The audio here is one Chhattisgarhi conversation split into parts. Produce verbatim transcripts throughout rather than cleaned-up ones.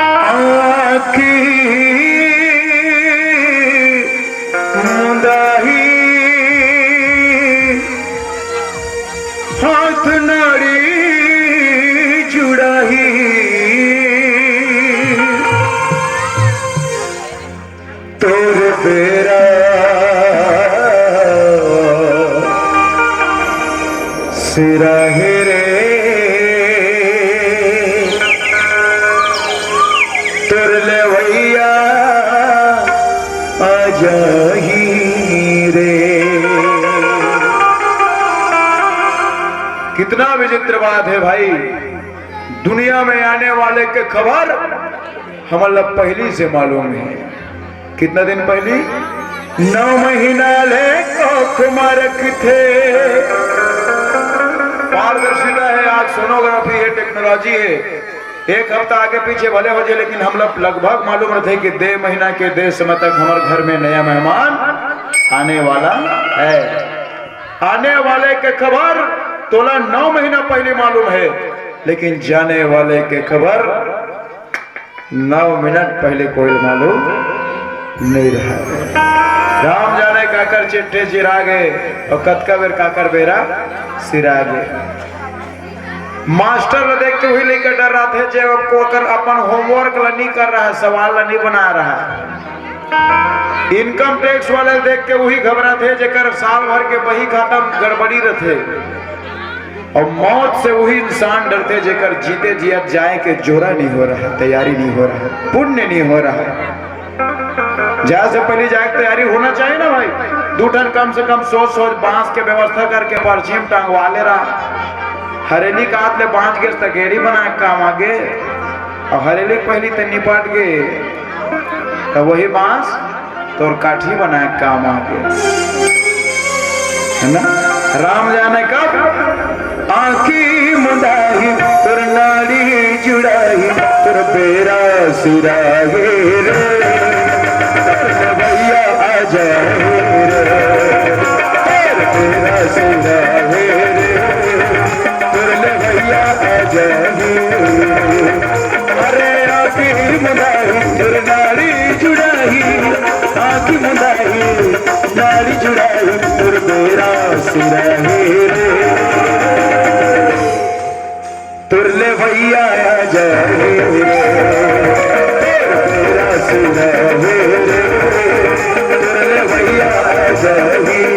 आँखी मुंदाही, हाथ नाड़ी जुड़ाही, तोर बेरा सिराही रे, तोर लेवैया आ जाही रे। कितना विचित्र बात है भाई, दुनिया में आने वाले के खबर हमन ला पहिली से मालूम हे। कितना दिन पहिली? नौ महीना ले कोख म रखथे। पारदर्शिता हे, आज सोनोग्राफी हे, टेक्नोलॉजी हे। एक हफ्ता आगे पीछे भले हो जाए, लेकिन हमला लगभग मालूम रथे कि दे महीना के दे समय तक हमर घर में नया मेहमान आने वाला हे। आने वाले के खबर तोला नौ महीना पहिली मालूम हे, लेकिन जाने वाले के खबर नौ मिनट पहिली कोई मालूम नइ रहय। राम जाने काकर चिट्ठी चिरा गे अउ कतका बेर काकर बेरा सिरा गे। मास्टर ल देख के उही लइका डर्राथे, जे ओकर अपन होमवर्क ल नइ कर रहय, सवाल ल नइ बना रहय। इनकम टैक्स वाले ल देख के उही घबराथे, जेकर साल भर के बही खाता म गड़बड़ी रथे। अउ मौत से उही इंसान डरथे, जेकर जीते जियत जाए के जोरा नइ हो रहय, तैयारी नइ हो रहय, पुण्य नइ हो रहय। जाए से पहिली जाए के तैयारी होना चाहिए ना भाई। दू ठन कम से कम सोच सोच बांस के व्यवस्था करके पर्ची म टंगवा ले रहा। हरेली काट ले बांच गे त गेड़ी बनाए के काम आगे, अउ हरेली पहिली ते निपट गे त वही बांस तोर काठी बनाए के काम आगे, हे ना? राम जाने कब आँखी मुंदाही, तोर नाड़ी जुड़ाही, तोर बेरा सिराही रे, तोर भैया आ जाही रे, तोर बेरा सिराही रे, तोर भैया आ जाही। अरे आँखी मुंदाही, तोर नाड़ी जुड़ाही, आँखी मुंदाही, नाड़ी जुड़ाही, तोर बेरा सिराही रे। तोर लेवइया आ जाही रे, तोर बेरा सिराही रे। तोर लेवइया आ जाही रे।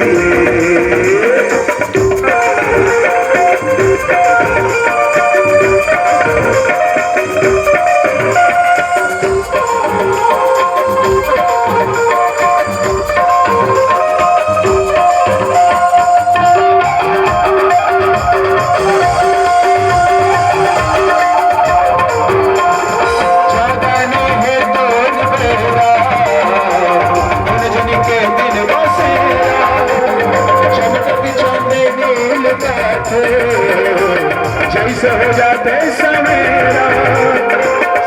जैसे हो जाते सवेरा।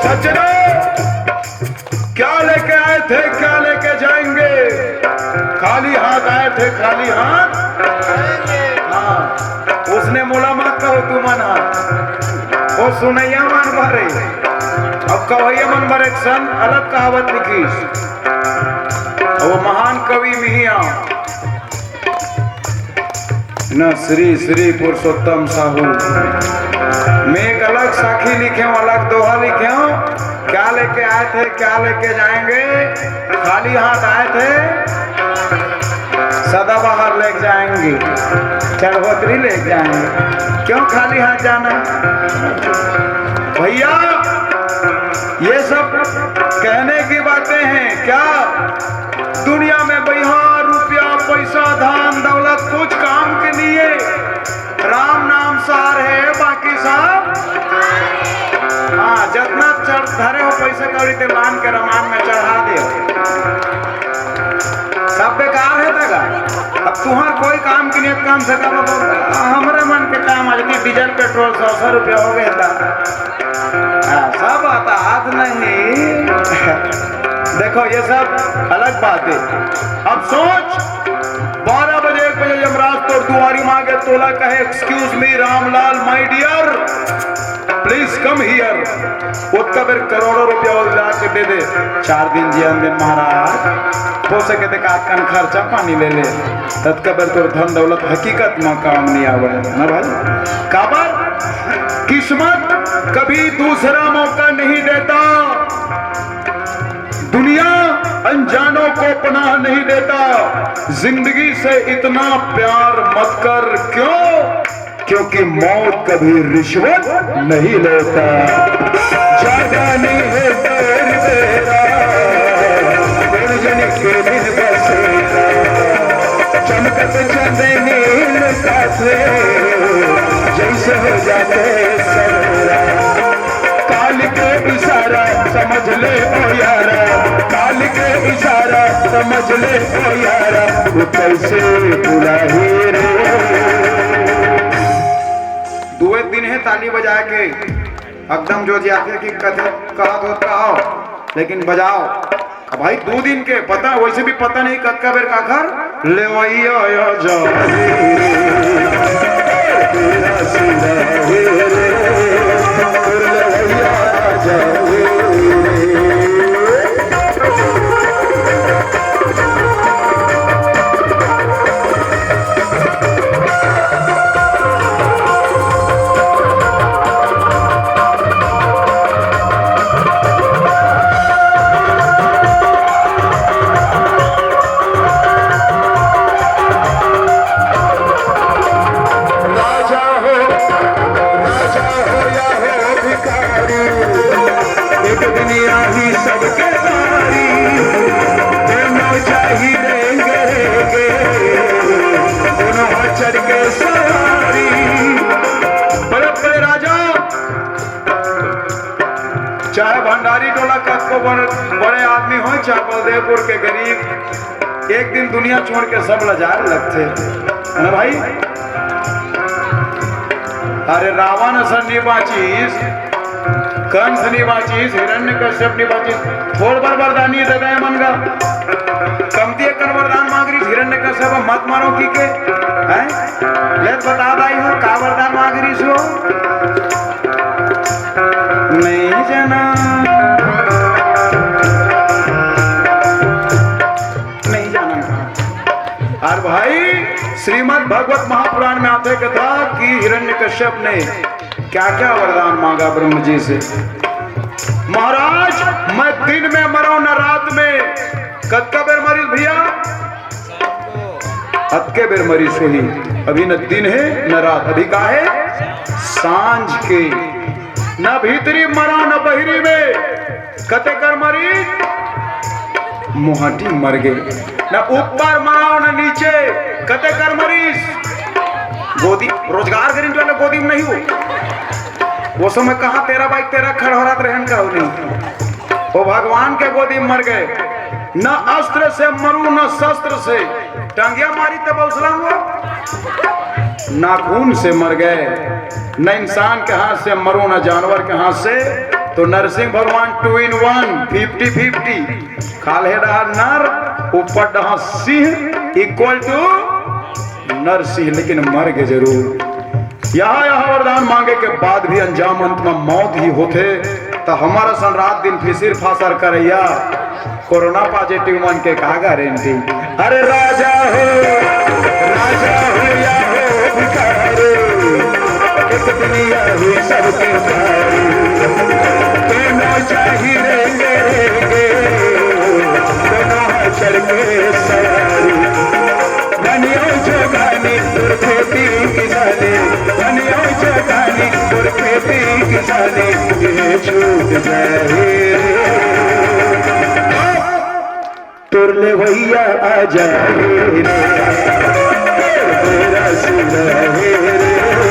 सच में, क्या लेके आए थे, क्या लेके जाएंगे? खाली हाथ आए थे, खाली हाथ। हाँ, उसने मोला मत कहो तुमन हा, वो सुनैया मन भरे। अब कवैया मन भरे एक सन अलग कहावत लिखिस, वो महान कवि मिहिया न श्री श्री पुरुषोत्तम साहू। मैं एक अलग साखी लिखे हूँ, अलग दोहा लिखे हूँ। क्या लेके आए थे, क्या लेके जाएंगे? खाली हाथ आए थे, सदाबहार लेके जाएंगे, चढ़ोतरी लेके जाएंगे। क्यों खाली हाथ जाना भैया? ये सब कहने की बातें हैं क्या? दुनिया में बइहा, रुपया, पैसा, धन, दौलत कुछ काम के नहीं है। राम नाम सार है, बाकी सब, हाँ, जतना चढ़ धरे हो पैसा कौड़ी ते लान के रमान में चढ़ा दे। सब बेकार है तगा। अब तुहार कोई काम की नहीं, कम से कम अब हमरे मन के काम आज के डीजल पेट्रोल सौ सौ रुपया हो गया था। हाँ, सब आता हाथ नहीं। देखो, ये सब अलग बात है। अब सोच, बारह बजे, एक बजे यमराज तोर दुआरी मांगे, तोला कहे, "Excuse me, Ramlal, my dear, Please come here। ओतका बेर करोड़ों रुपया वो ला के दे दे। चार दिन जियन दे महाराज, हो सके ते का कन खर्चा पानी ले ले। ततका बेर तोर धन दौलत हकीकत में काम नहीं आवे, ना भाई? काबर? किस्मत कभी दूसरा मौका नहीं देता। दुनिया अनजानों को पनाह नहीं देता। जिंदगी से इतना प्यार मत कर। क्यों? क्योंकि मौत कभी रिश्वत नहीं लेता। जागा नहीं है तेरी बेरा, दुर्जन के दिन बसेरा। चमकत चंदनी लुकाथे, जैसे हो जाते सवेरा। काल के इशारा समझ ले ओ यारा, काल के इशारा समझ ले ओ यारा, वो कैसे बुलाही रे। दुए दिन हे ताली बजा के, एकदम जो जाके कि कथे, कहत होत का हो, लेकिन बजाओ। अब भाई, दू दिन के पता, वैसे भी पता नहीं कतका बेर काखर लेवैया आ जाए रे, तेरा सिरा हे रे, तोर लेवैया आ जाए रे। राजा हो, राजा हो या हो भिखारी, एक दिन आही सबके बारी। दोनों जाही रेंगे रेंगे, दोनों हाथ चढ़ के सवारी। बड़े बड़े राजा, चाहे भंडारी टोला कतको बड़-, बड़े आदमी हो, चाहे बलदेवपुर के गरीब, एक दिन दुनिया छोड़ के सब ला जाए लगथे, है ना भाई? अरे, रावण असन नी बाचिस, कंस नी बाचिस, हिरण्यकश्यप नी बाचिस, थोड़ बर वरदानी दे दे मन गा। कमती अकन वरदान मांग रहिस हिरण्यकश्यप, मत मारो की के, हैं? ले बता दाई हो, का वरदान मांग रहिस हो? नहीं जाना, नहीं जाना। और भाई, श्रीमद् भगवत महापुराण में आथे कथा कि हिरण्यकश्यप ने क्या-क्या वरदान मांगा ब्रह्म जी से। महाराज, मैं दिन में मरो न रात में। कतका बेर मरिस भैया? अतके बेर मरिस होही। अभी न दिन हे न रात, अभी का हे? सांझ के। न भीतरी मरा न बहिरी में। कते कर मरिस? मुहाटी मर गे। न ऊपर मरा न नीचे। कते कर मरिस? गोदी, रोजगार गारंटी वाला गोदी में नहीं हो। वो समय कहाँ तेरा बाइक तेरा खड़हरात रहन का हो नहीं। वो भगवान के गोदी में मर गए। न अस्त्र से मरू, न शस्त्र से। टंगिया मारी तब हौसला हुआ। नाखून से मर गए, न इंसान के हाथ से मरो, न जानवर के हाथ से। तो नरसिंह भगवान two in one, fifty fifty। खाल्हे डहा नर, ऊपर डहा सिंह, equal to नरसिंह, लेकिन मर गे जरूर। यहाँ, यहाँ वरदान मांगे के बाद भी अंजाम अंत में मौत ही होथे, त हमर असन रात दिन फिसिर फासर करैया कोरोना पॉजिटिव मन के का गारंटी? अरे राजा हो, राजा हो या हो भिखारी, एक दुनिया ही सबके प्यारी। दोनों जाही रेंगे रेंगे, दोनों हाथ चढ़ के सवारी। बनियो जोगानी तोर खेती किसानी, बनियो जोगानी तोर खेती किसानी, ये छूट जाए रे। तोर लेवैया आ जाए रे, तोर बेरा सिराहे रे,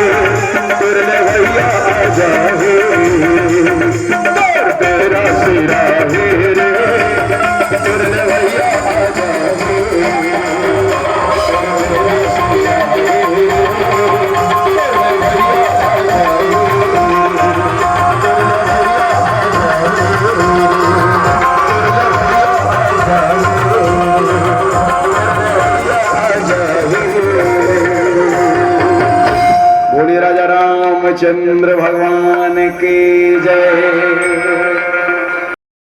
तोर लेवैया आ जाए रे, तोर बेरा सिराहे रे, तोर लेवैया आ जाए रे। बोलिए राजा रामचंद्र भगवान की।